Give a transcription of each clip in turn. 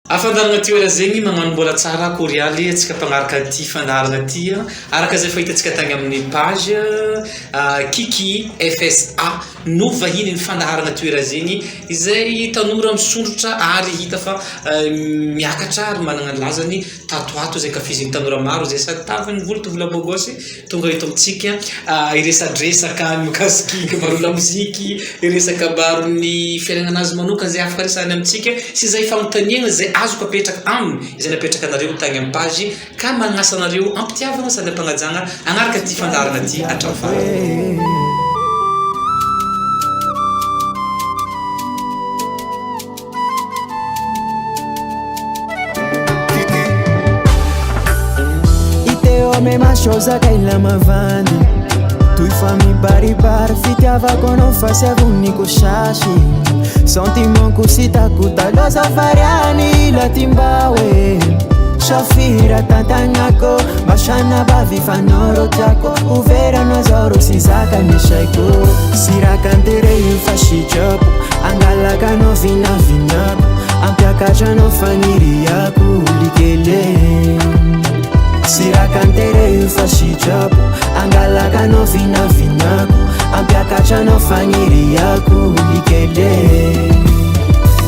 Afantarana toerana zegny magnano mbola tsara korialy antsika mpagnaraka ty fandaharana ty araka izay fahitantsika tagny amin'ny page Kiki FSA no vahiny ny fandaharana toera zegny izay tanora misondrotra ary hita fa miakatra ary managna ny lazany tato ho ato izay ankafizin'ny tanora maro izay sady tavin'ny volo tovolahy bôgôsy Tonga eto amintsika hiresadresaka ny mikasiky kabaron'ny lamoziky, hiresaka kabaron'ny fiainananazy manokana izay afaka resahiny amintsika sy izay fanontaniana izay azoko apetraka aminy izay napetraka anareo tany amin'ny page ka manasa anareo am-pitiavana sady am-panajana hanaraka ity fandaharana ity hatramin'ny farany. Toy fa mibaribary fitiavako anao fa tsy avoniko sasy Sentiment-ko tsy hitako taloha zao fariany ila ty mba hoe Safira tantagnako Masanabavy fanao rô tiako Ho veranao zao rô tsy zakan'ny saiko Siraka an-terehy fa sitrako Angalaka anao vinavinako Ampiakatra anao faniriako Likely e Siraka an-terehy fa sitrako Angalaka anao vinavinako Ampiakatra anao faniriako Likely e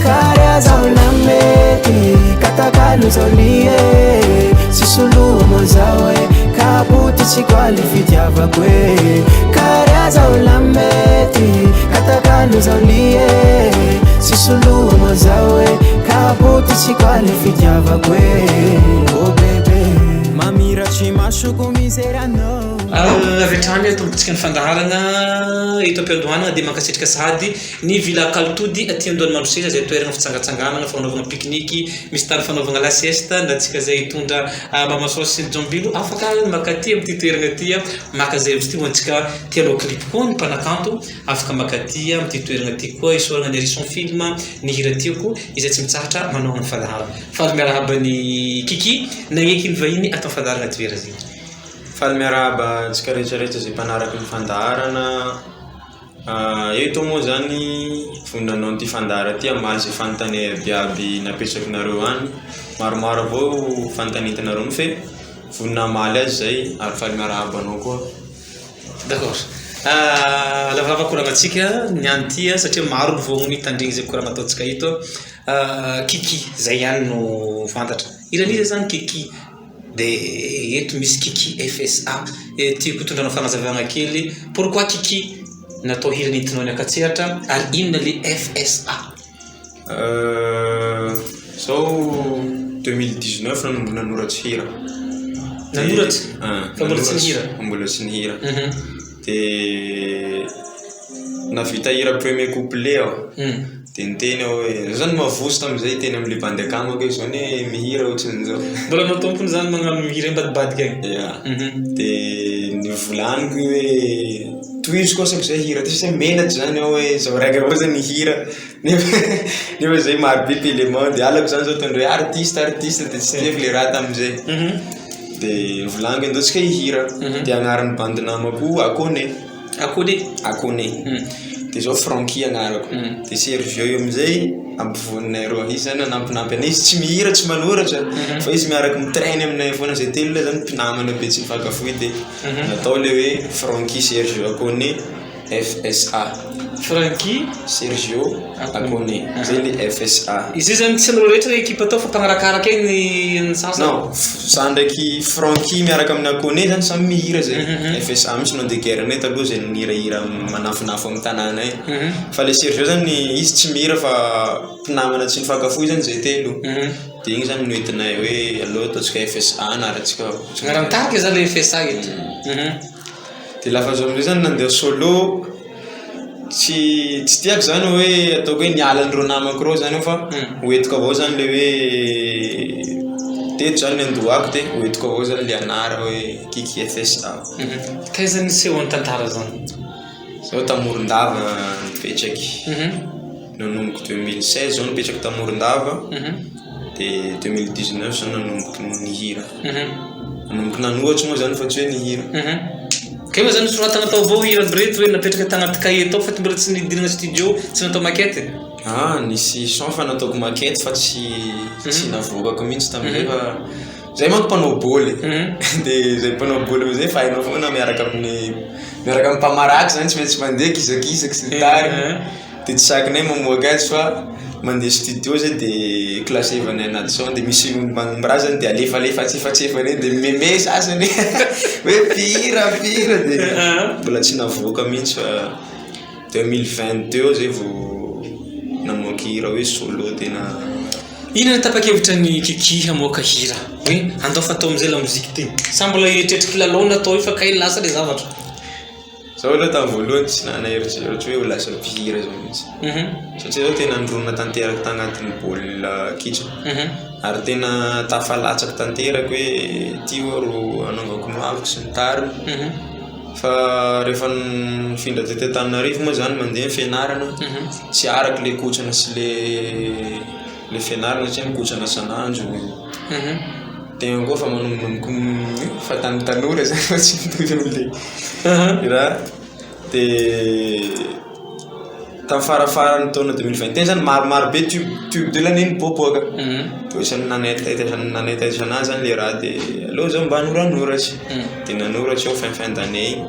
Kary zao lamety Katakalo zao lie Tsy soloa moa zao e Kapoty tsy koaly fitiavako e Kary zao lamety Katakalo zao lie Tsy soloa moa zao e Kapoty tsy koaly fitiavako e Oh bébé Mamiratry masoko mijery anao Avy hatrany atombokantsika ny fandaharana eto am-piandohana dia mankasitraka sahady ny Villa Kalitody aty Andohanimandroseza izay toerana fitsangatsanganana, fanaovana pique-nique, misy tany fanaovana la sieste na antsika izay hitondra mama saosy sy ny jombilo afaka mankaty amin'ity toerana ity maka izay hevitra ity ho antsika tia hanao clip koa ny mpanakanto afaka mankaty amin'ity toerana ity koa isaorana ny Harrison Film ny hira tiako izay tsy mitsahatra manao ny fandaharana. Faly miarahaba an'i Kiki nagneky ny vahiny ato amin'ny fandaharana Toera Zay. Faly miarahaba antsika rehetra rehetra izay mpanaraka ny fandaharana. Eto moa zany vonona hanao an'ity fandaharana ity hamaly izay fanontania abiaby napetrakinareo any. Maromaro avao fanontania hitanareo any fe vonona hamaly azy zay ary faly miarahaba anao koa. D'accord. Lavalava koragnantsika niany ty satria maro ny vognony hitandregny izay koragna ataontsika eto. Kiki, zay ihany no fantatra. Hiran'iza zany Kiki? Dia eto misy Kiki FSA. Tiako hitondranao fanazavana kely, pourquoi Kiki natao hira nentinao niaka-tsehatra ary inona le FSA? Zao 2019 nanomboka nanoratsy hira. Nanoratsy? Fa mbola tsy nihira? Fa mbola tsy nihira. Dia nahavita hira premier couplet aho. Dia niteny aho hoe, zaho zany mavozo tamin'izay hiteny amin'ilay bandy akamako hoe zao anie mihira ohatran'izao. Mbola anao tompony zany magnano mihira ambadibadika agny? Ya. Dia nivolaniko hoe tohizo kosa izay hira ty satria menatra zany aho hoe zaho raika avao zany nihira nefa nefa zay maro be mpélément dia halako zany zao ataondreo hoe artiste artiste dia tsy tiako le raha tamin'izay. Dia nivolaniko hoe ndao tsika hihira. Dia agnaran'ny bandy namako Akone. Akone? Akone. Dia zao Francky agnarako. Dia Sergio io amin'izay ampovoaninay roa. Izy zany nanampinampy anay. Izy tsy mihira, tsy manoratra fa izy miaraka mi-traîner aminay foana. Zay telo lahy zany mpinamana be tsy mifankafoy dia natao ilay hoe Francky Sergio Akone FSA. Francky Sergio Akone. Zay le FSA. Izy io zany tsy anareo rehetra ekipa tao fa mpagnarakaraka eny ny sasany. Non, za ndraiky Francky miaraka amin'ny Akone zany samy mihira zay. FSA mihitsy nom de guerre nay taloha zay nihirahira manafinafy amin'ny tanàna iny. Fa le Sergio zany izy tsy mihira fa mpinamana tsy nifankafoy zany zay telo. Dia igny zany noentinay hoe aleo ataontsika FSA anarantsika. Anaran'ny tarika zany le FSA eto. Dia lafa zaho amizay zany nandeha solo, tsy tsy tiako zany hoe ataoko hoe niala an'ireo namako ireo zany aho fa hoentiko avao zany le hoe teto zany niandohako dia hoentiko avao zany le anara hoe Kiki FSA. Taiza nisehoan'ny tantara zany? Zaho ta Morondava nipetraky, nanomboka 2016 zaho nipetraky ta Morondava, dia 2019 zaho nanomboka nihira. Nanomboka nanohatra moa zany fa tsy hoe nihira. Kay moa zany nosoratana tao avao hira aby reto hoe napetraka tagnaty cahier tao fa mbola tsy nidirana studio, tsy natao maquette? Ah, nisy son fa nataoko maquette fa tsy tsy navoakako mihitsy tamin'izay fa zay manko mpanao baoly dia zay mpanao baoly amizay fa hainao foana miaraka amin'ny miaraka amin'ny mpamaraky zany tsy maintsy mandeha kizakizaky sy ny tariny dia tsy sakinay mamoaka azy fa mandeha studio zay dia classe-vanay anaty son dia misy miraha zany dia alefalefa antsefatsefany eny dia mimeme sasany hoe mpihira mpihira dia mbola tsy navoaka mihitsy fa 2022 aho zay vao namoaka hira hoe solo tena. Inona no tapa-kevitra ny Kiki hamoaka hira? Hoe andao fa atao amin'izay lamozika ity. Sa mbola eritreritr'i kilalao no atao io fa kay lasa ilay zavatra? Zaho aloha tamin'ny voalohany tsy nanana eritreritra hoe ho lasa mpihira zao mihitsy. Satria zaho tena nirona tanteraka tagnatin'ny baolina kitra. Ary tena tafalatsaky tanteraka hoe ity ho'a ro hanaovako ny hoaviko sy ny tariny. Fa rehefa nifindra teto Antananarivo moa zany mandeha ny fianarana, tsy araka le kotrana sy le le fianarana satria mikotrana isan'andro, tegna koa efa manombonomboka efa tanotanora zany fa tsy mitovy amle raha, de tamin'ny farafaran'ny taona 2021 zany maromaro be tube tube teo anie nipoapoaka, de ohatran'ny nanaitaitra nanaitaitra anahy zany le raha de aleo zaho mba hanoranoratry, de nanoratra aho fin fin d'année iny,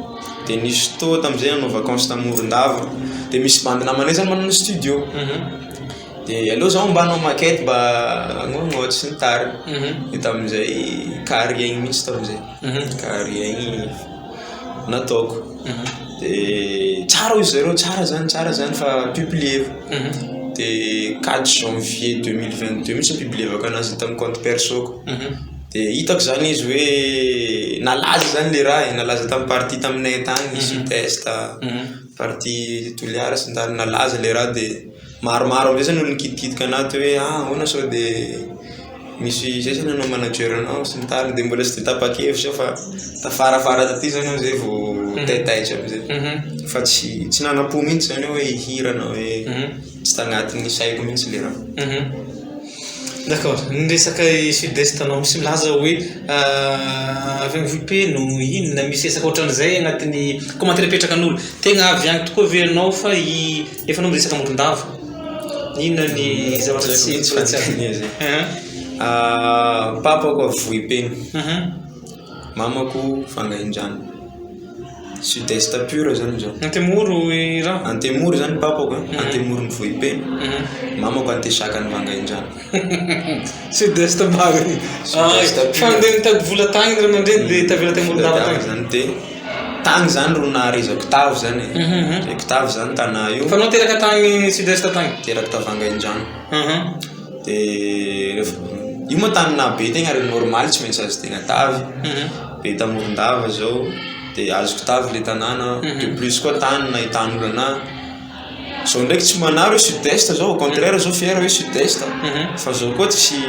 de nisy fotoa tamin'izay nanao vacance tany Morondava, de misy bandy namanay zany manana studio, de aleo zaho mba hanao maquette mba hagnohagnohatra sy ny tariny, de tamin'izay carré igny mihitsy tamin'izay, carré igny nataoko, de tsara hoy zareo tsara zany tsara zany fa publier-ko, de 4 janvier 2022 mihitsy ni-publier-vako anazy tamin'ny compte perso-ko, de hitako zany izy hoe nalaza zany le raha e, nalaza tamin'ny partie taminay tagny sud est, partie Toliara sy ny tariny, nalaza le raha de maromaro amizay zany olo nikitikitika anahy teo hoe ah ahoana sao de misy zay zany hanao manager anao sy ny tariny, de mbola tsy de tapa-kevitra aho fa tafarafara taty zany aho zay vao taitaitra amizay, fa tsy tsy nanam-po mihitsy zany aho hoe hihira na hoe tsy tagnatin'ny saiko mihitsy le raha. D'accord, ny resaka sud est anao misy milaza hoe avy any Vohipeno inona misy resaka ohatran'izay agnatin'ny commentaire apetraka an'olo, tegna avy agny tokoa ve ianao fa i efa anao miresaka Morondava? Inona ny zavatra tsy Tsy mbola tsy fanontania zay. Hein? Papako avy Vohipeno, mamako Vangaindrano, sud est pur zany zaho. Antemoro i raha? Antemoro zany papako e, Antemoron'i Vohipeno, mamako Antesakan'i Vangaindrano. Sud est marina. Sud est pur. Fa nandeha nitady vola tagny ray aman-dreny dia tavela tany Morondava tagny. Zany dia tagny zany ro naharezako tavy zany e. Reko tavy zany tanà io. Fa anao teraka tagny sud est tagny? Teraka ta Vangaindrano. Dia rehefa io moa tany nahabe tegna ary normal tsy maintsy azo tegna tavy. Be ta Morondava zao dia azoko tavy le tanàna, de plus koa tany nahitan'olo anahy. Zao ndraiky tsy manary hoe sud est zao, au contraire zao fier hoe sud est, fa zao koa tsy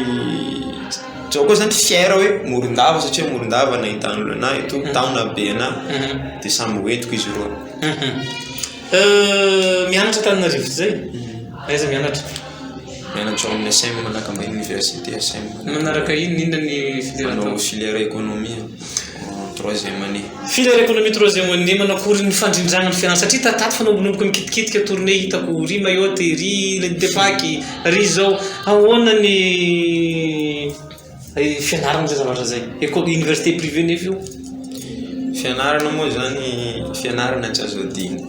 zao koa zany fier hoe Morondava satria Morondava nahitan'olo anahy et tout, tao nahabe anahy, dia samy hoentiko izy roa. Mianatra Antananarivo zay? Aiza mianatra? Mianatra ao amin'ny SM Manakambahiny Université SM. Manaraka inona inona ny filière atao? Manao filière économie en troisième année. Filière économie troisième année manakory ny fandrindragna ny fianarana satria tatato fa nanombonomboka mikitikitika tournée hitako ry Mayotte, ry Ledefaky, ry zao. Ahoana ny fianarana zay zavatra zay? École université privée nefa io. Fianarana moa zany fianarana tsy azo adino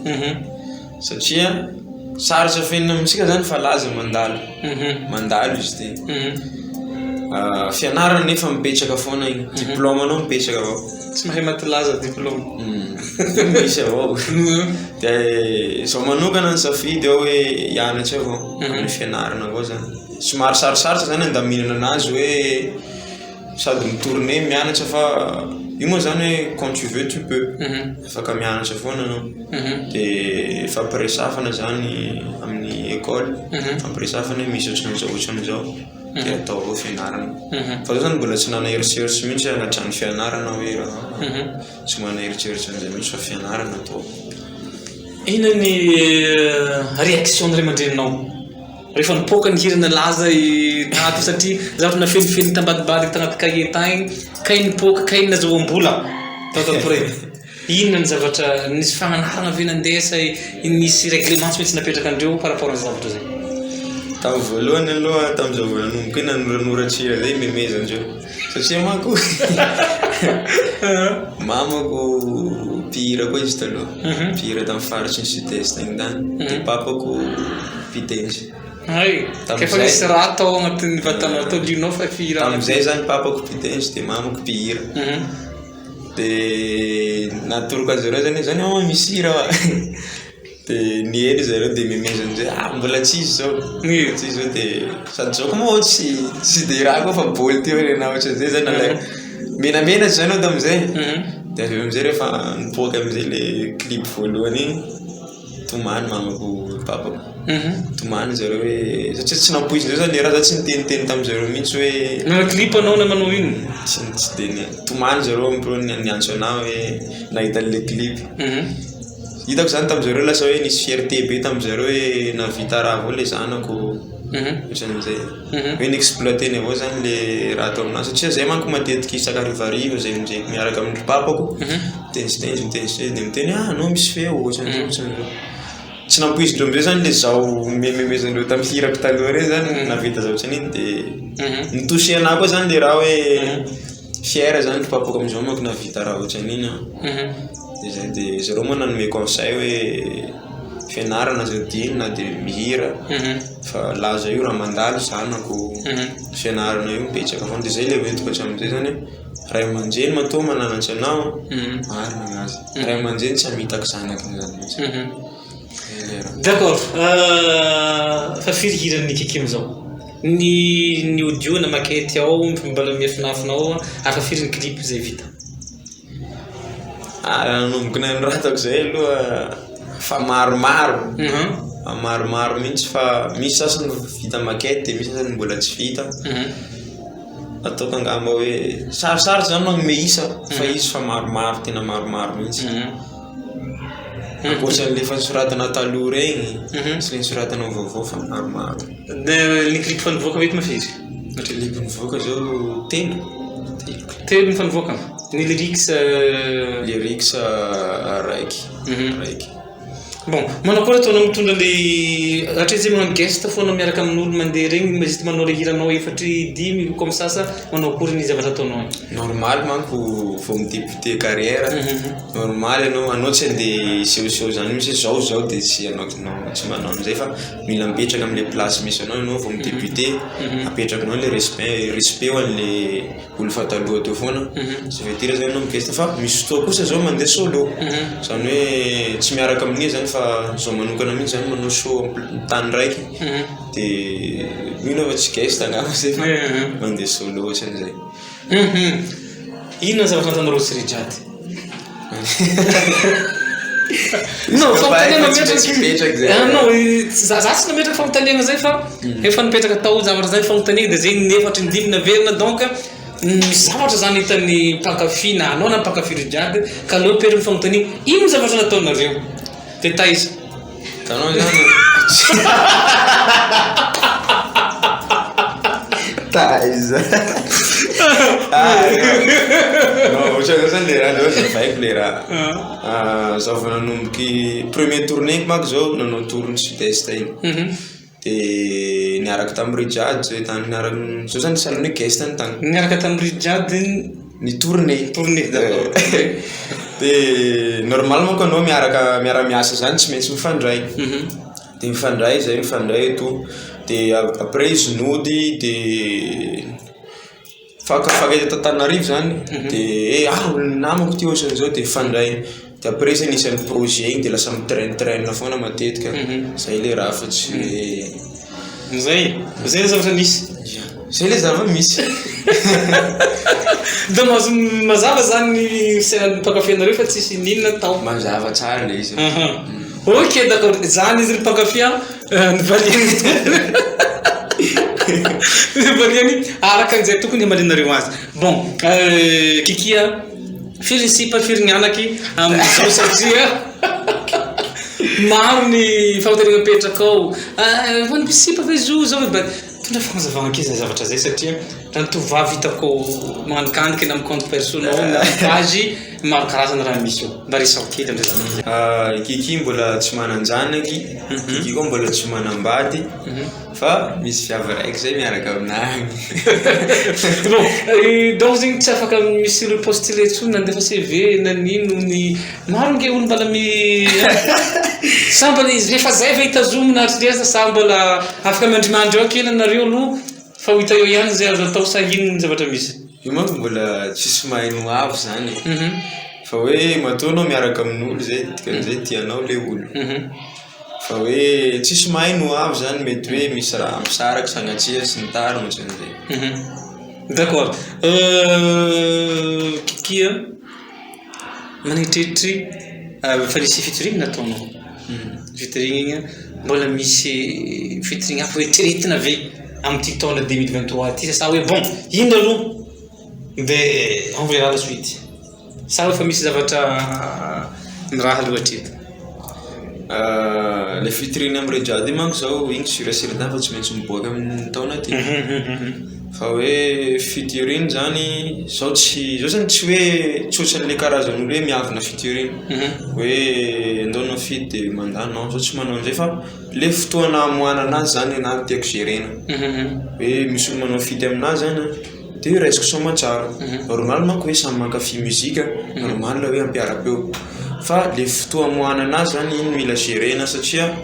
satria sarotra afenina amintsika zany fa laza mandalo, mandalo izy ty. Fianarana nefa mipetraka foana igny, diplôme anao mipetraka avao. Tsy mahay maty laza diplôme. Misy avao. Dia zaho manokana nisafidy aho hoe hianatra avao, amin'ny fianarana avao zany. Somary sarosarotra zany andaminana anazy hoe sady mi-tourner mianatra fa io moa zany hoe quand tu veux tu peux, afaka mianatra foana anao. Dia ifampiresafana zany amin'ny école, ifampiresafana hoe misy ohatran'izao ohatran'izao dia atao avao fianarana. Fa zaho zany mbola tsy nanana eritreritry mihitsy hoe hanatrano fianarana hoe raha tsy manana eritreritry an'izay mihitsy fa fianarana atao. Inona ny réaction ny ray aman-dreninao rehefa nipoaka ny hira nalaza i tato satria zavatra nafenifeniny tambadimbadika tanaty kahie tagny kay nipoaka kay nazahoam-bola tato après. Inona ny zavatra nisy fagnanarana ve nandeha sa nisy règlement tsy maintsy napetraka andreo par rapport an'izay zavatra zay? Tamin'ny voalohany aloha, tamin'izaho vao nanomboka iny nanoranoratsy hira zay memezandreo. Satria manko mamako mpihira koa izy taloha, mpihira tamin'ny faritry ny sud est agny tany, dia papako mpitendry. Hay, ka efa nisy raha tao agnatin'ny vatanao tao linao fa fihirana. Tamin'izay zany papako mpitendry dia mamako mpihira. Dia natoroko azy ireo zany hoe zany ho'a misy hira ho'a. Dia niheno zareo dia memezany hoe ah mbola tsy izy izao, tsy izy izao dia sady zaho koa moa tsy tsy dia raha koa fa bôly teo re na ohatran'izay zany nalaiko. Menamenatra zany aho tamin'izay. Dia avy eo amin'izay rehefa nipoaka amin'izay ilay clip voalohany iny, tomany mamako papako. Tomany zareo hoe satria tsy nampoizindreo zany le raha, za tsy niteniteny tamin'zareo mihitsy hoe. Nanao clip anao na nanao inona? Tsy tsy dia ni- tomany zareo niantso anahy hoe nahita an'ilay clip. Hitako zany tamin'zareo lasa hoe nisy fierté be tamin'zareo hoe nahavita raha avao le zanako ohatran'izay. Hoe ni-exploiter-ny avao zany le raha atao aminazy satria zay manko matetika isaky harivariva zay mijery miaraka amin-dry papako mitendritendry mitendritendry dia miteny hoe ah anao misy feo ohatran'izao ohatran'izao. Tsy nampoizindreo amizay zany le zaho nimememezandreo tamin'ny hirako taloha reny zany nahavita zavatra an'iny dia ni-toucher anahy koa zany le raha hoe fier zany ry papako amizao manko nahavita raha ohatran'iny aho. Dia zay dia zareo moa nanome conseil hoe fianarana aza adino na dia mihira fa laza io raha mandalo zanako, fianarana io mipetraka foana. Dia zay ilay hoentiko hatramin'izay zany hoe ray aman-dreny matoa mananatra anao marina ny azy, ray aman-dreny tsy hamitaka zanakiny zany mihitsy. Zay ilay raha. D'accord, fa firy hiran'ny Kiki amin'izao? Ny ny audio na maquette ao mbola miafinafina ao ary fa firy ny clip izay vita? Ah, raha nanomboka nanoratako izay aloha fa maromaro, fa maromaro mihitsy fa misy sasany vita maquette dia misy sasany mbola tsy vita. Ataoko angamba hoe sarosarotra izany manome isa fa izy fa maromaro tena maromaro mihitsy. Ankoatran'ilay efa nosoratana taloha ireny sy ilay nosoratana vaovao fa maromaro. Dia ny clip efa nivoaka ve eto moa firy? Ny clip nivoaka izao telo, telo. Telo no efa nivoaka? Ny lyrics? Lyrics raiky, raiky. Bon, manao akory ataonao mitondra le hatreto zay magnano guest foana miaraka amin'olo mandeha regny mazoto manao le hiranao efatry dimy comme ça sa manao akory ny zavatra ataonao agny? Normal manko vao mi-débuter carrière, normal ianao, anao tsy andeha hisehoseho zany mihitsy hoe zao zao dia tsy hanao non tsy manao an'izay fa mila mipetraka amin'ilay place misy anao ianao vao mi-débuter, apetrakinao le respect respect ho an'le olo fa taloha teo foana, ça veut dire zany anao mi-guest fa misy fotoa kosa zao mandeha solo, zany hoe tsy miaraka amin'ia zany fa zaho manokana mihitsy zany manao show am tany raiky de mino aho fa tsy guest angamba zay fa mandeha solo ohatran'izay. Inona ny zavatra nataonareo sy Rijade? Non, fanontaniana nametraka. Ah non, za za tsy nametraka fanontaniana zay fa efa nipetraka tao zavatra zay fanontaniana dia zay ny efatry ny dimy naverina donc misy zavatra zany hitan'ny mpankafy na anao na mpankafy Rijade ka aleo apetraka ny fanontaniana inona zavatra nataonareo dia taiza? Hitanao zany Taiza Non, ohatran'izao zany le raha, zao zavaiko le raha. Zaho vao nanomboky premier tournée-ko manko zao nanao tour ny sud est iny. Dia niaraka tamin'i Rijade zay tany niaraka, zao zany sahalan'ny hoe guest ny tany. Niaraka tamin'i Rijade Ny tournée. Tournée, d'accord. Dia normal manko anao miaraka miara-miasa zany tsy maintsy mifandray. Dia mifandray zay mifandray et tout. Dia après izy nody dia mifankahita eto Antananarivo zany dia eh ah olona namako ty ohatran'izao dia mifandray. Dia après izy anisan'ny projet iny dia lasa mi-train train foana matetika. Zay ilay raha fa tsy hoe. Zay, zay ny zavatra nisy. Ya, zay ilay zava-misy. Donc azo mazava zany ny fisainan'ny mpankafy anareo fa tsisy n'inona tao. Mazava tsara ilay izy. Ok d'accord, zany izy ry mpankafy an, nivaliany nivaliany araka an'izay tokony hamalianareo azy. Bon, Kiki a. Firy ny sipa firy ny anaky amin'izao satria maro ny fanontaniana mipetraka ao. Efa nisy sipa ve izy io zao? Mba mitondra fanazavana kely izay zavatra izay satria Raha ny tovovavy hitako magnanikandiky na amin'ny compte perso-nao na amin'ny page, maro karazana raha misy eo. Mba resaho kely amin'izay zavatra izay. Ah, i Kiki mbola tsy manan-janaky, Kiki koa mbola tsy manambady, fa misy viavy raiky zay miaraka aminahy agny. Bon, donc zegny tsy afaka misy ripostuler intsony nandefa CV na nino ny maro nge olo mbala mi sa mbola izy efa zay ve hitazomina hatrizay sa mbola afaka miandrimandry eo kely nareo aloha Fa ho hita eo ihany izay azo atao sa inona ny zavatra misy. Io manko mbola tsisy mahay ny ho avy zany e. Fa hoe matoa anao miaraka amin'olo zay dikan'izay tianao le olo. Fa hoe tsisy mahay ny ho avy zany mety hoe misy raha misaraka sagnatria sy ny tariny ohatran'izay. D'accord. Kiki a, manetritry efa nisy fitoriana nataonao. Fitoriana iny an, mbola misy fitoriana hafa eritreretina ve amin'ity taona 2023 ity sa hoe bon iny aloha dia on verra la suite sa hoe efa misy zavatra miraha aloha hatreto? Le fitoriana amin'ny Rejady io manko zao iny sur et certain fa tsy maintsy miboaka amin'ny taona ty. Fa hoe featuring zany zao tsy zao zany tsy hoe tsy ohatran'le karazan'olo hoe miavona featuring hoe andao hanao feat de mandà non zao tsy manao an'izay fa le fotoana hamoahana anazy zany anahy no tiako gérer-na hoe misy olo manao feat aminahy zany an de raisiko soamantsara, normal manko hoe samy mankafy mozika normal hoe hampiara-peo fa le fotoa hamoahana anazy zany iny mila gérer-na satria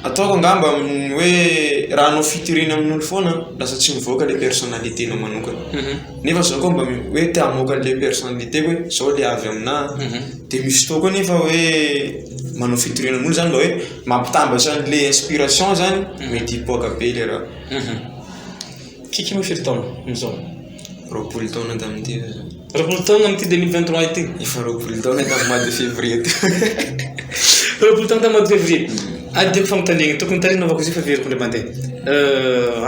Ataoko angamba amin'ny hoe raha hanao fitoriana amin'olo foana lasa tsy mivoaka ilay personnalité-nao manokana. Nefa zaho koa mba hoe te hamoaka an'ilay personnalité-ko hoe zao ilay avy aminahy. Dia misy fotoa koa nefa hoe manao fitoriana amin'olo zany mba hoe mampitambatra an'ilay inspiration zany mety hipoaka be ilay raha. Kiki moa firy taona amin'izao? 20 taona tamin'ity aho zao. 20 taona amin'ity 2023 ity? Efa 20 taona tamin'ny mois de février teo. 20 taona tamin'ny mois de février. Adinoko fanontaniana, tokony tary nanaovako izy io fa averiko indray mandeha.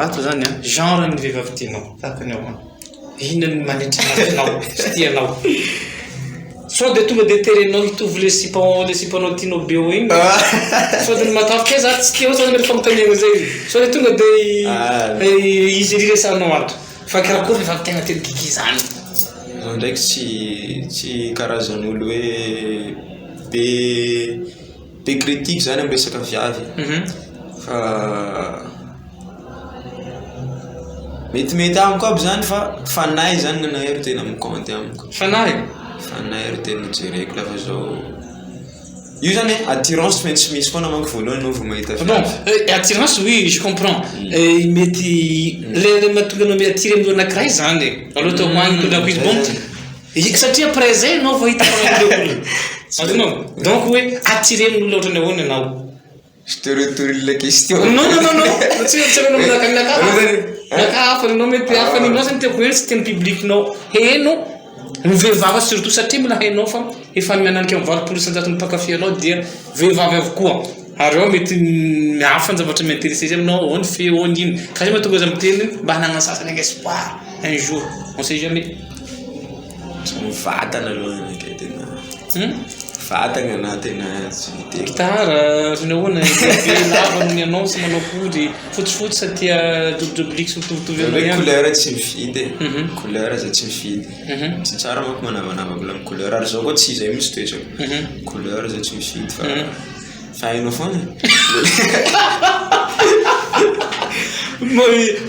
Ato zany an, genre ny vehivavy tianao, tahaka ny ahoana? Inona no manitra anao sy tianao? Sao dia tonga dia terenao hitovy le sipa le sipanao tianao be eo igny. Sao dia matahotra kay za tsy tia sao dia mety fanontaniana zay. Sao dia tonga dia izy ery resahanao ato. Fa karakory rehefa tegna tena kiki zany? Za ndraiky tsy tsy karazan'olo hoe be be critique zany amin'ny resaka viavy fa metimety amiko aby zany fa fanahy zany ny anahy ro tena mi-compte amiko. Fanahy? Fanahy ro tena jereko lafa zao, io zany e attirance tsy maintsy misy foana manko voalohany anao vao mahita Bon, viavy. attirance oui je comprends, mety le le mahatonga anao mi-attirer amin'olo anakiray zany e, aleo ataoko agny hitondrako izy bon, satria après zay anao vao hita fa le olona, azonao? Donc hoe attirer amin'olona ohatran'ny ahoana ianao? Je te retourne la question. Non non non non, tsy tsy anao aminaka aminaka aminaka hafa anao mety hafa ny anao zany tiako hoe tsy tian'ny public-nao heno ny vehivavy surtout satria mbola hainao fa efa miananika amin'ny 80% ny mpankafy anao dia vehivavy avokoa ary ao mety hafa ny zavatra mi-intéresser izy aminao, ao ny feo, ao ny ino, ka zay mahatonga azy miteny mba hananan'ny sasany un espoir un jour, on sait jamais. Ny vatana aloha ny anakay tena vatagna na tena tsy de Gitara ohatran'ny ahoana be lava noho ny anao sy manao akory fotsifotsy sa tia jobijobiliky sy mitovitovy aminao ihany? Couleur tsy mifidy e, couleur za tsy mifidy, tsy tsara manko manavanava olona amin'ny couleur ary zaho koa tsy izay mihitsy toetrako, couleur za tsy mifidy fa fa hainao foana e.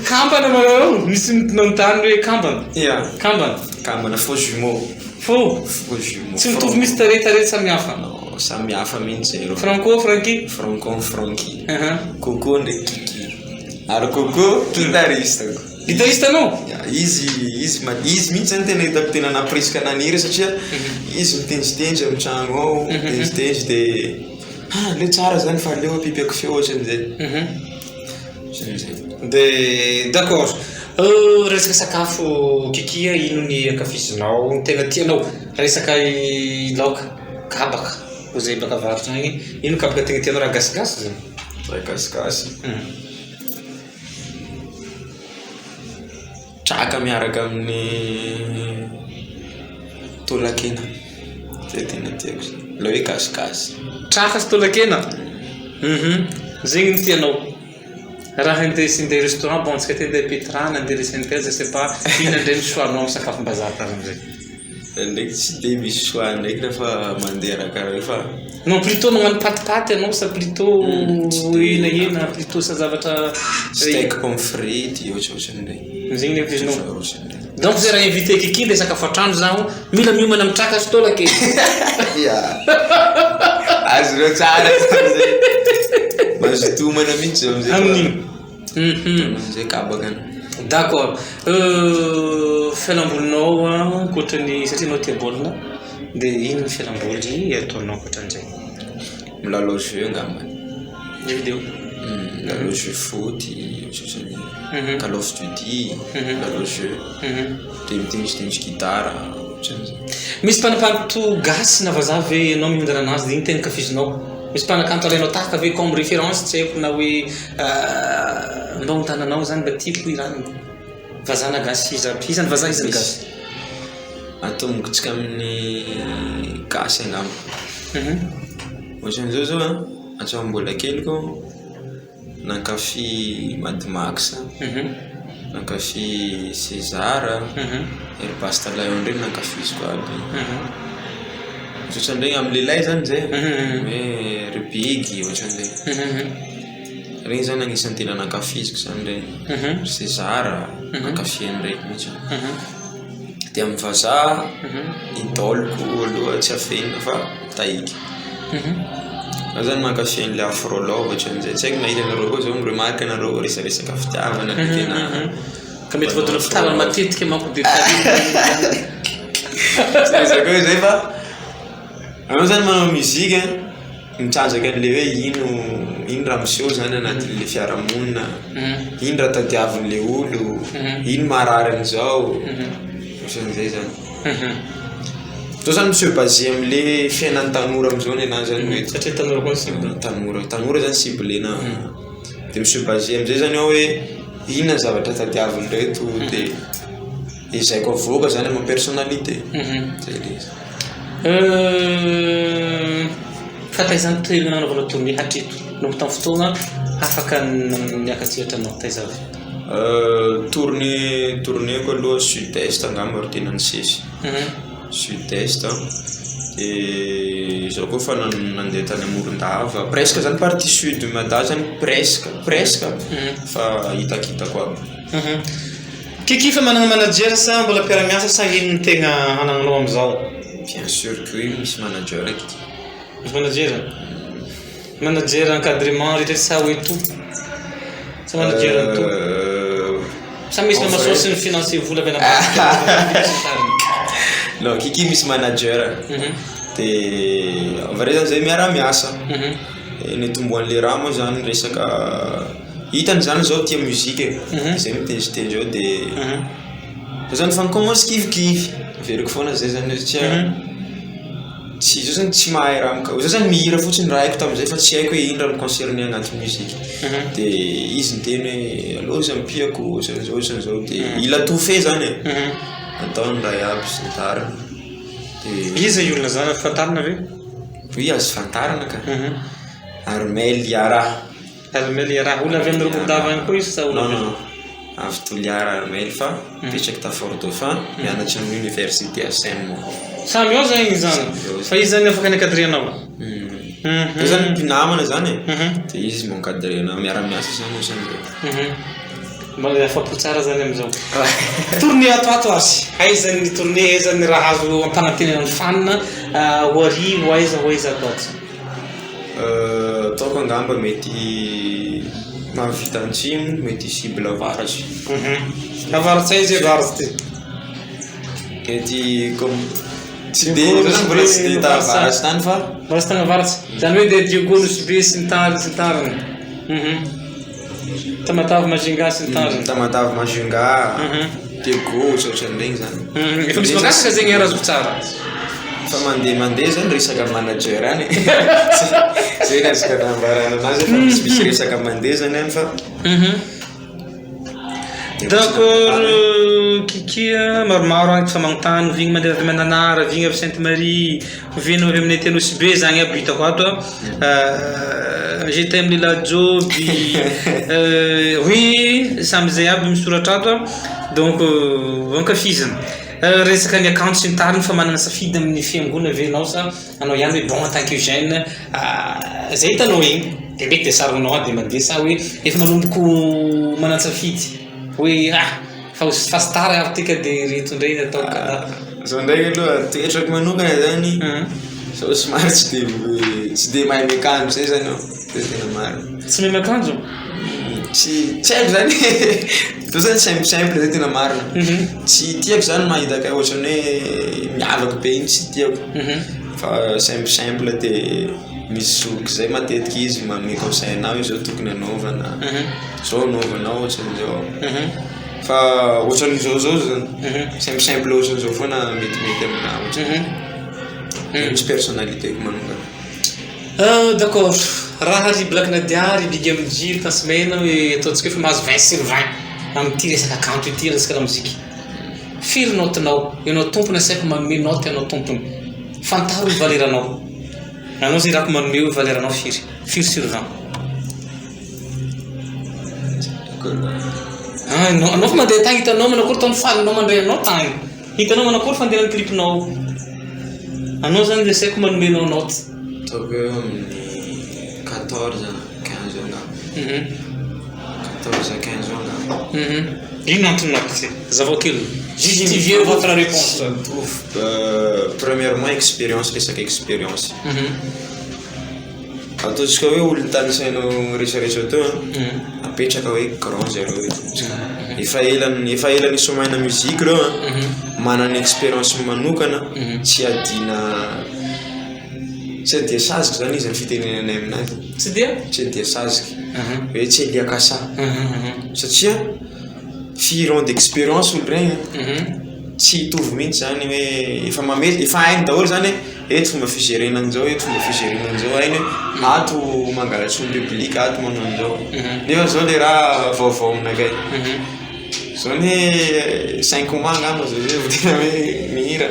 Kambana nareo? Misy manontany hoe kambana? Ia. Kambana? Kambana faux jumeau. Faux? Faux jumeau. Tsy mitovy mihitsy tarehy tarehy samy hafa? Non, samy hafa mihitsy zareo. Franco, Francky? Franco, Francky. Coco ndraiky Kiki. Ary Coco guitariste-ko. Guitariste anao? Ia, izy izy izy mihitsy zany tena hitako tena nampirisika anahy nihira satria izy mitendritendry amin'ny tragno ao, mitendritendry de ah aleo tsara zany fa aleo ampipiako feo ohatran'izay. De d'accord. Resaka sakafo Kiki a, ino ny ankafizinao, ny tena tianao? Resaka laoka, kabaka, hoy zay baka avaratra agny, ino kabaka tegna tianao raha gasigasy zany? Raha gasigasy? Traka miaraka amin'ny taolan-kena, zay tena tiako zay, ilay hoe gasigasy. Traka sy taolan-kena? Zegny no tianao? Raha handeha sy handeha restaurant, bon antsika aty handeha Petra na handeha Le Synthèse, je sais pas, inona indray ny choix-nao amin'ny sakafom-bazaha tany amin'izay? Ndraiky tsy dia misy choix ndraiky rehefa mandeha raha karaha io fa. Non plutôt magnano patipaty ianao sa plutôt henahena, plutôt sa zavatra. Steak pomme frite ohatrohatran'ireny. Zegny ny ankizinao. Donc zay raha invité Kiki ndeha sakafo an-trano zaho, mila miomana mitraka sy taolaka e. Ya. Azonao tsara zany zay. Mazotoa homana mihitsy zao amizay. Amin'igny. Amizay kabaka any. D'accord. Fialambolinao ankoatra ny satria anao tia baolina dia inona ny fialamboly ataonao ankoatran'izay? Milalao jeu angambany. Jeu vidéo? Milalao jeu foot, ohatrohatran'ny call of duty, milalao jeu, dia mitendritendry gitara, ohatran'izay. Misy mpanakanto gasy na vazaha ve ianao miondana anazy dia iny tena ankafizinao? Misy mpanakanto alainao tahaka ve comme référence tsy haiko na hoe mba ondananao zany mba tiako hirany? Vazaha na gasy iza aby? Iza ny vazaha iza ny gasy? Atombokontsika amin'ny gasy angamba. Ohatran'izao zao an, hatramin'ny mbola keliko aho nankafy Mad Max, nankafy César, ry Basta Lion reny nankafiziko aby. Ohatrohatran'ireny amin'ny lehilahy zany zay e, hoe ry Big ohatran'ireny. Reny zany anisan'ny tena nankafiziko zany reny, ry César, nankafy an'ireny mihitsy aho. Dia amin'ny vazaha, idole-ko aloha tsy afenina fa Tahiky. Za zany mankafy an'ilay afro love ohatran'izay, tsy haiko na hitanareo koa zao mi-remarque nareo resaresaka fitiavana dia tena. Ka mety voadona fitiavana matetika manko dia Tsy resaka hoe zay fa anao zany manao musique mitrandraka an'ilay hoe ino ino raha miseho zany anatin'ilay fiarahamonina, ino raha tadiavin'ilay olo, ino maharary an'izao, ohatran'izay zany. Zao zany mi-se baser amin'le fiainan'ny tanora amin'izao ny anahy zany hoe Satria tanora koa ny cible. Tanora, tanora zany ciblena. Dia mi-se baser amin'izay zany aho hoe inona ny zavatra tadiavin'ireto dia ezahiko avoaka zany amin'ny personnalité. Zay le izy. Fa taiza ny toerana nanaovanao tournée hatreto? Nanomboka tamin'ny fotoana afaka niaka-tsehatra anao, taiza avy? Tournée, tournée-ko aloha sud est angamba ro tena nisesy. Sud est an, dia izaho koa efa nandeha tany Morondava, presque zany partie sud Mada zany presque, presque fa hitakitako aby. Kiki efa manana manager sa mbola mpiara-miasa sa ino no tegna anagnanao amizao? Bien sûr que oui misy manager Kiki. Misy manager? Manager encadrement rehetra sa hoe tout? Sa manager ny tout? Sa misy mamasoa sy ny financer vola avy any ambadika sy ny tariny? Non, Kiki misy manager. Dia en vrai zany zay miara-miasa. Nitomboan'le raha moa zany resaka hitany zany zao tia musique e. Zay mitendritendry eo dia zao zany efa ni-commence kivikivy. Averiko foana zay zany hoe satria Tsy zao zany tsy mahay raha mika- zao zany mihira fotsiny raha haiko tamin'izay fa tsy haiko hoe ino raha mi-concerner anaty musique. De izy niteny hoe aleo izy ampiako ohatran'izao ohatran'izao de il a tout fait zany e. Nataony raha iaby sy ny tariny. De Iza io olona zany azo fantarina ve? Oui azo fantarina ka. Armel Yara. Armel Yara, olona avy any Rokondava any koa izy sa olona Non non, avy Toliara Armel fa mipetraka ta Fort Dauphin, mianatra amin'ny université ASEM. Samy ao zany izy zany? Fa izy zany afaka ni-encadrer anao? Io zany mpinamana zany e, dia izy mi-encadrer anah, miara-miasa zany ohatran'izay. Mba afa-po tsara zany amin'izao. Tournée ato ato ary, aiza ny tournée, aiza ny raha azo ampanantenana ny fan, ho ary, ho aiza ho aiza ato ato? Ataoko angamba mety mahavita antsimo, mety cible avaratra. Avaratra aiza io avaratra ty? Mety comme tsy de zao zany mbola tsy de tavaratra tany fa. Mbola tsy tany avaratra, zany hoe de Diego Nosy Be sy ny tariny sy ny tariny. Tamatave Majunga sy ny tariny. Tamatave Majunga, Diego ohatrohatran'ireny zany. Efa misy mangataka zegny raha azoko tsara. Fa mandeha mandeha zany resaka manager any e. Zay no azoko anambarana anazy fa misimisy resaka mandeha zany any fa. D'accord Kiki a, maromaro agny fa magnontany vigny mandeha avy Mananara, vigny avy Sainte Marie, vigny avy amin'ny aty Nosy Be zagny aby hitako ato a. Je t'aime Lila Joby, oui samy zay aby misoratra ato a, donc ankafizina. Resaka ny akanjo sy ny tariny fa manana safidy amin'ny fihaingoana ve anao sa anao ihany hoe bon en tant que jeune zay hitanao igny de mety de saronao de mandeha sa hoe efa manomboko manan-tsafidy hoe ah fa fa star aho ty ka de reto indray ny ataoko ka. Zaho ndraiky aloha toetrako manokana zany zaho somary tsy de mahay miakanjo zay zany aho, zay tena marina. Tsy mahay miakanjo? Tsy haiko zany zaho zany simple simple zay tena marina. Tsy tiako zany mahita ka ohatran'ny hoe miavaka be iny tsy tiako fa simple simple de misy zoky zay matetiky izy manome conseil anahy hoe zao tokony hanaovana, zao anaovanao ohatran'izao. Fa ohatran'izao zao zany simple simple ohatran'izao foana metimety aminahy ohatran'izao. Misy personnalité-ko manokana. D'accord, raha ry Black Nadia, ry Big MJ, ry Tence Mena hoe ataontsika hoe efa mahazo 20 sur 20 amin'ity resaka kanto ity, resaka lamozika. Firy note-nao? Ianao tompony asaiko manome note ianao tompony. Fantaro ny valeur-nao. Anao zay irako manome hoe valeur-nao firy? Firy sur 20? Ah, anao anao fa mandeha tagny hitanao manakory tao ny falinao mandray anao tagny. Hitanao manakory fandehanan'ny clip-nao. Anao zany le asaiko manome anao note. Ataoko eo amin'ny 14 15 eo angamba. 14 15 eo angamba. Inona antony note zay? Hazavao kely. Justifiez votre réponse. Tsy mitovy. Premièrement expérience resaka expérience. Ataontsika hoe olo tanisainao rehetrarehetra teo a, apetraka hoe grand zareo efa ela efa ela nisomaina musique reo a, manana expérience manokana tsy adina tsy adia saziky zany izy ny fitenenanay aminazy. Tsy dia? Tsy adia saziky hoe tsy aliakasa satria firy ans d'expérience olo regny tsy hitovy mihitsy zany hoe efa mame efa hainy daholo zany hoe eto fomba figerena an'izao, eto fomba figerena an'izao, hainy hoe ato mangalatry ny public, ato manao an'izao. Nefa zao le raha vaovao aminakay. Zao anie cinq mois angamba zao zay vao tena hoe mihira.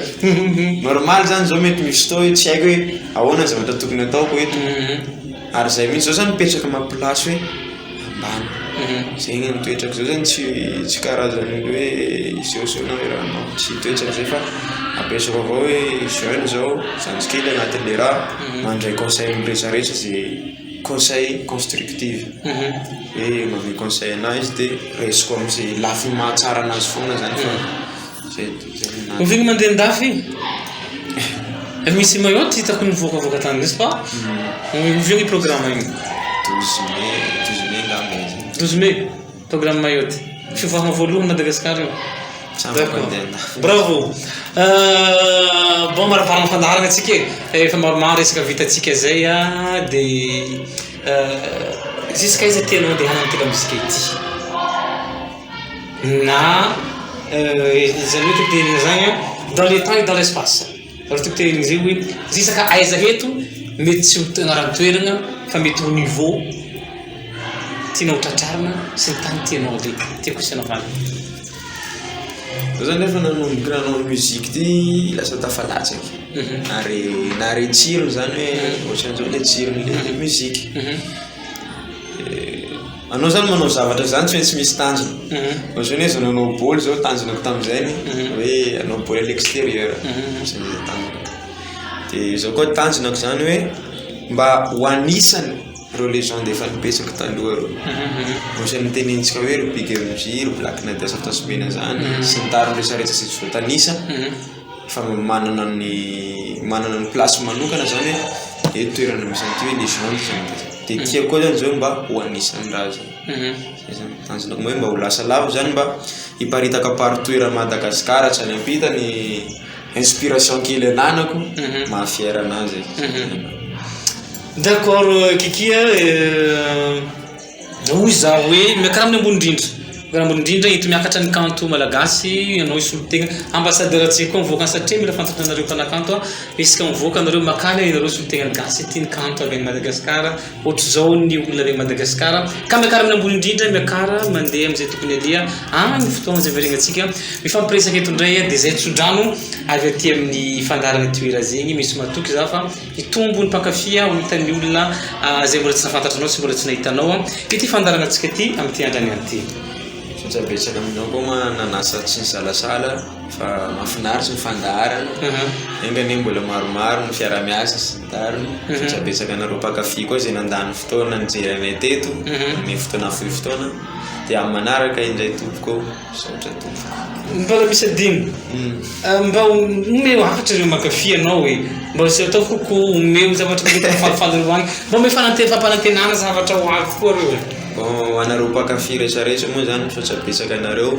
Normal zany zao mety misy fotoa hoe tsy haiko hoe ahoana ny zavatra tokony ataoko eto. Ary zay mihitsy zao zany mipetraka mampilasy hoe ambany. Zay ny toetrako zao zany tsy karazan'ny hoe hisehoseho na hoe raha non, tsy toetrako zay fa apetrako avao hoe jeune zao, zandry kely anatin'le raha, mandray conseil amin'ny rehetrarehetra zay conseil constructive. Hoe manome conseil anahy izy de raisiko am'zay lafiny mahatsara anazy foana zany fa zay zay ny anahy. Oviana mandeha andafy? Efa misy Mayotte hitako nivoakavoaka tany n'est-ce pas? Oviana io programme io? 12 mai, 12 mai angamba izy. 12 mai, programme Mayotte. Fivoahana voalohany Madagascar io. Samy D'accord. mandeha andafy. Bravo. Bon maraparana fandaharana antsika e. Efa maromaro resaka vitantsika zay a de jusqu'à aiza tianao andehanana amin'ity lamozika ity? Na zany hoe tokony tenenina zany a dans le temps et dans l'espace. Raha tokony tenenina zay hoe jusqu'à aiza eto mety tsy ho anaran'ny toerana fa mety ho niveau tianao ho tratrarina sy ny tany tianao aleha. Tiako asiana valiny. Zaho zany rehefa nanomboka nanao musique ty lasa tafalatsaky. Ary nahare tsirony zany hoe ohatran'izao le tsiron'le musique. Anao zany manao zavatra zany tsy maintsy misy tanjona. Ohatrany hoe zaho nanao baoly zao tanjonako tamin'izay hoe hanao baoly à l'extérieur. Zay ny tanjonako. De zao koa tanjonako zany hoe mba ho anisany reo légende efa nipetraka taloha reo. Ohatrany nitenenintsika hoe ry Big MJ, ry Black Nadia Santos Mena zany sy ny tariny rehetrarehetra izay tsy voatanisa fa manana ny place manokana zany hoe eto toerana misy an'ity hoe légende zany. De tiako koa zany zao mba ho anisan'ny raha zany. Zay zany tanjonako hoe mba ho lasa lavitra zany mba hiparitaka partout eran'i Madagasikara hatrany ampita ny inspiration kely ananako maha fier anazy. D'accord Kiki a, hoy zaho hoe miakara amin'ny ambony indrindra. Raha ambony indrindra ento miakatra ny kanto malagasy ianao hisolo tegna ambassadeur antsika koa mivoaka any satria mila fantatra anareo mpanakanto a, isaka mivoaka anareo makany ianareo solo tegna ny gasy ity ny kanto avy any Madagascar ohatr'izao ny olona avy any Madagascar ka miakara amin'ny ambony indrindra miakara mandeha amin'izay tokony aleha any fotoagna izay veregnantsika mifampiresaka eto indray dia zay tsodrano avy aty amin'ny fandaharana toera zegny misy matoky za fa Hitombo ny mpankafy ho hitan'ny olona izay mbola tsy nahafantatra anao sy mbola tsy nahita anao ity fandaharanantsika ity amin'ity andro anio ity. Misaotra betsaka aminao koa ma nanasa tsy nisalasala fa mahafinaritra ny fandaharana. Enga anie mbola maromaro ny fiaraha-miasa sy ny tariny. Misaotra betsaka anareo mpankafy koa izay nandany fotoana nijery anay teto, nanome fotoana fohy fotoana. Dia amin'ny manaraka indray tompoko ô. Misaotra tompoko. Mbola misy adino. Mba omeo hafatra ireo mankafy anao e. Mba tsy ataovy kokoa, omeo zavatra mety mahafalifaly ireo agny. Mba omeo fanante- fampanantenana zavatra ho avy koa ireo e. Bon, ho anareo mpankafy rehetrarehetra moa zany misaotra betsaka anareo.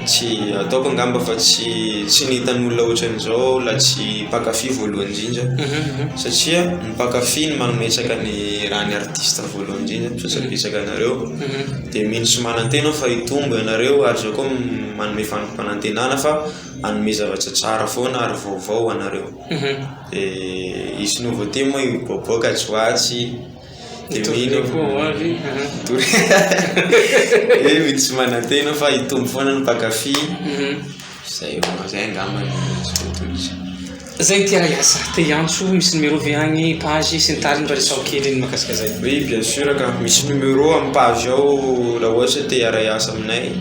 Tsy ataoko angamba fa tsy tsy nihitan'olona ohatran'izao la tsy mpankafy voalohany indrindra. Satria ny mpankafy no manometsaka ny raha ny artiste voalohany indrindra. Misaotra betsaka anareo. Dia mino sy manantena aho fa hitombo ianareo ary izao koa manome fampanantenana fa hanome zavatra tsara foana ary vaovao ho anareo. Dia hisy nouveauté moa hiboaboaka atsy ho atsy. Dia mino Dia mino sy manantena fa hitombo foana ny mpankafy. Zay zay angamba no azoko atolotra. Zay ty raha hiasa te hiantso misy numéro ve agny page sy ny tariny mba resaho kely ny mahakasika zay. Oui bien sûr ka, misy numéro amin'ny page ao raha ohatra te hiara-hiasa aminay,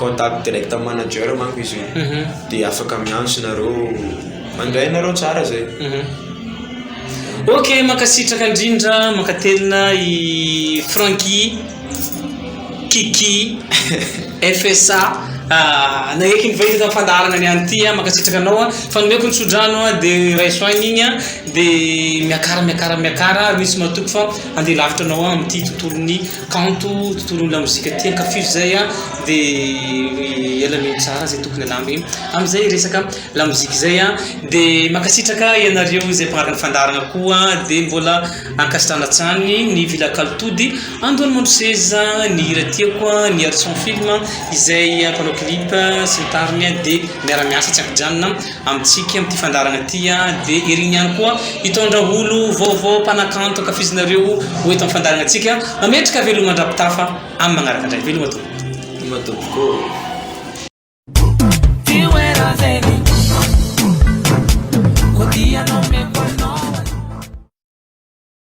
contact direct amin'ny manager manko izy io, dia afaka miantso nareo, mandray anareo tsara zay. Ok mankasitraka indrindra mankatelina i Francky. Kiki, FSA, Nahaiky ny vahiny tamin'ny fandaharana niany ity aho, mankasitraka anao an, fa nomeko ny tsodrano an, dia raiso aigna igny an, dia miakara miakara miakara ary misy matoky fa handeha lavitra anao an amin'ity tontolon'ny kanto, tontolon'ny lamozika ity, ankafizo zay an, dia alamino tsara izay tokony alamina amin'izay resaka lamozika izay an, dia mankasitraka ianareo izay mpanaraka ny fandaharana koa, dia mbola ankasitrahana hatrany ny Villa Kalotody. Antoine Mandroseza, ny hira tiako, ny Arson Film izay mpanao clip sy ny tariny dia miara-miasa tsy ankijanona amintsika amin'ity fandaharana ity dia iriny ihany koa hitondra olo vaovao mpanakanto ankafizinareo ho eto amin'ny fandaharanantsika. Mametraka veloma mandra-pitafa amin'ny magnaraka indray. Veloma tompoko. Veloma tompoko.